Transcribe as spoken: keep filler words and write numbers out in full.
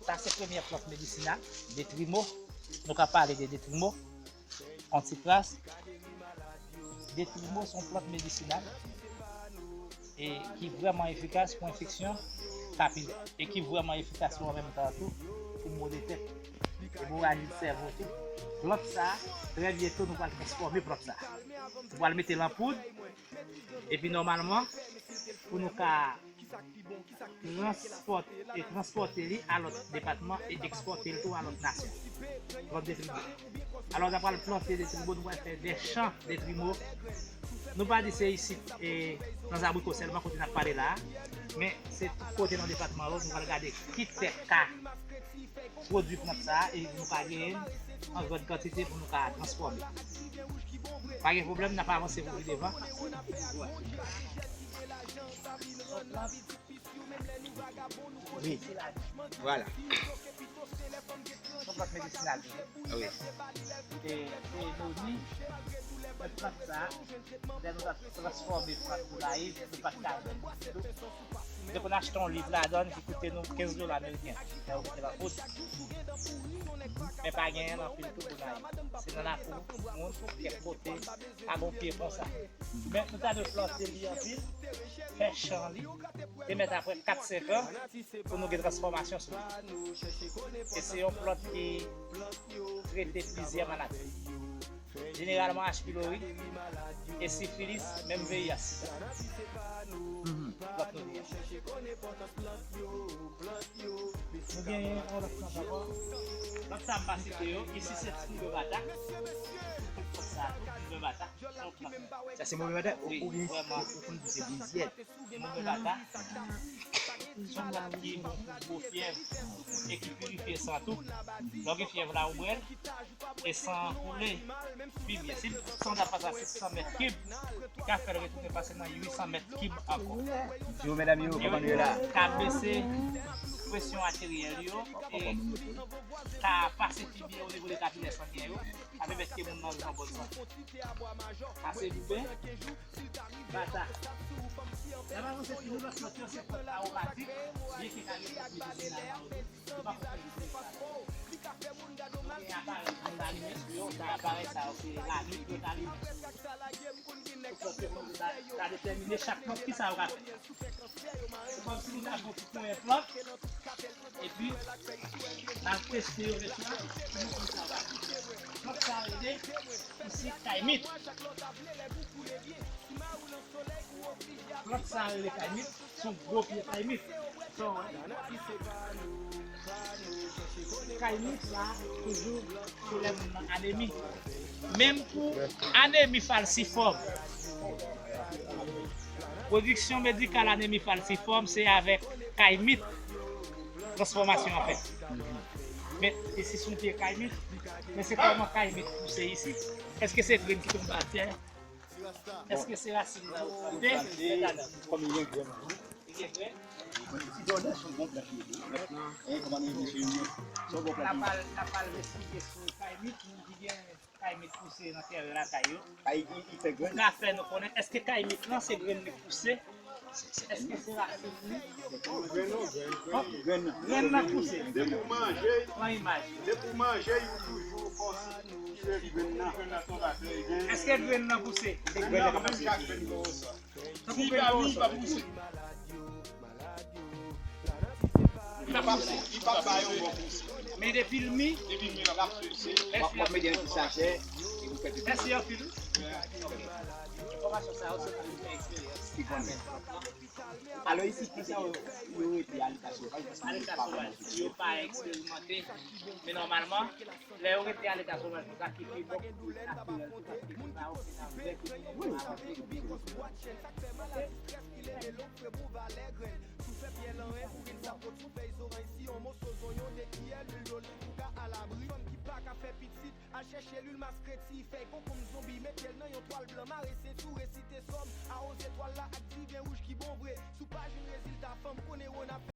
Sa se premyè plant medisinal, detrimo. Nou ka pale de detrimo, on ti kras. Detrimo se yon plant medisinal e ki vrèman efikas pou enfeksyon kapilè e ki vrèman efikas an menm tan tou pou mo de tèt, emoraji sèvo tou. Plant sa, trè byento nou pral transfòme plant sa. Nou pral mete l an poud epi nòmalman pou nou ka transpòte, e transpòte li a lòt depatman e ekspòte l tou a lòt nasyon. Plant detrimo. Alò, n ap pral plante detrimo, nou pral fè de chan detrimo. Nou pa di se isit e nan Zabriko sèlman kote n ap pale la a, men se tout kote nan depatman yo, nou pral gade ki tè ka pwodui plant sa a e nou ka genyen l an grann kantite pou nou ka transfòme. Pa gen pwoblèm, n ap avanse pou pi devan. Wi. Vwala. Yon plant medisinal tou. Wi. E, e nou di, plant sa, lè nou t ap transfòme plant pou layiv, nou pa t ka jwenn li ditou. Nou te konn achte yon liv ladan ki koute nou kenz dola ameriken. Lè yo mete l an poud. Men pa genyen l anpil tou pou layiv. Se nan lakou moun, kèk kote, pa gen yon pye konsa. Men nou ta dwe plante li anpil, fè chan li, e mèt apre kat senk an pou nou gen transfòmasyon sou li. E se yon plant ki trete plizyè maladi. Jeneralman H. pylori e sifilis, menm V I H sida. Plant nou li a. Nou gen yon lòt plant ankò. Plant sa m pa site yo, isi se ti moube bata. Plant sa tou, ti moube bata. Sa se moube bata? Wi, vrèman. Ou konn di se brizyèt. Ti moube bata. Se yon plant ki bon pou gwo fyèv e ki pirifye san tou. Lè w gen fyèv la, ou bwè l, e san an koule pi byen. Si san an ta pase a sis san mèt kib, li ka fè l retounen pase nan uit san mèt kib ankò. Yo, medam yo, kòman nou ye la? Ka bese presyon ateryèl yo e ka pase pi byen o nivo de kapilè sangyen yo. Sa pèmèt ke moun nan viv an bòn sante. Pase byen, bata. N ap avanse toujou lòt plant yo, se plant awomatik, byen ke ka gen plant medisinal nan yo tou. Se pa plant medisinal. Gen aparèy pou ta limen sou yo, sa aparèy sa yo se lalin pou ta limen. Pou plant yo, pou ta, ta detèmine chak plant kisa yo ka fè. Se kòmsi nou ta pran ti ponyèt plant, epi n al teste yo lè sa, pou nou konn sa va. Plant sa rele isi kaymit. Plant sa rele kaymit, se yon gwo pye kaymit. Sa w wè? Kaymit la toujou sou lè moun nan anemi. Menm pou anemi falsifòm, pwodiksyon medikal anemi falsifòm se avèk kaymit transfòmasyon an fèt. Men isi se yon pye kaymit, men se kòman kaymit pouse isi? Èske se grenn ki tonbe atè? Èske se rasin nan yo trete? Kòm li gen grenn. Li gen grenn? Ti dòlè se yon bon plant li ye. Hein, kòman nou ye, mesye yo? Se yon bon plant li ye. N ap al, n ap al envestige sou kaymit, moun ki gen kaymit pouse nan tèren lakay yo. Ay, li, li fè grenn. Ou ka fè nou konnen, èske kaymit lan se grenn li pouse? Èske se rasin li? Grenn nan, grenn, grenn. Grenn nan pouse. Depi w manje, pran imaj. Depi w manje, ou toujou konsi tire grenn nan. Èske grenn nan pouse? Se grenn nan k ap pouse. Tankou grenn nan pouse. Li p ap pouse, li p ap bay yon bon pouse. Men depi l mi, depi l mi, l ap pouse. W ap, w ap mete yon ti sachè, epi w fè pipi. Mèsi anpil. Enfòmasyon sa yo, se pou nou fè eksperyans. Ki konnen. Alò, isi, kisa yo, yo rete a leta sovaj? Paske yo pa, yo pa eksperimante. Men nòmalman, lè yo rete a leta sovaj konsa, ki pi bon, ki pi natirèl, ki pa, ki pa okenn angrè, ki pi bon avanse, ki pi bon. Al chèche lwil mas kreti, fèy konkonm zonbi, mete l nan yon twal blan, mare senti w, resite sòm, awoze twal la ak diven wouj ki bon vre. Si w pa jwenn rezilta, fanm konnen w ap fè.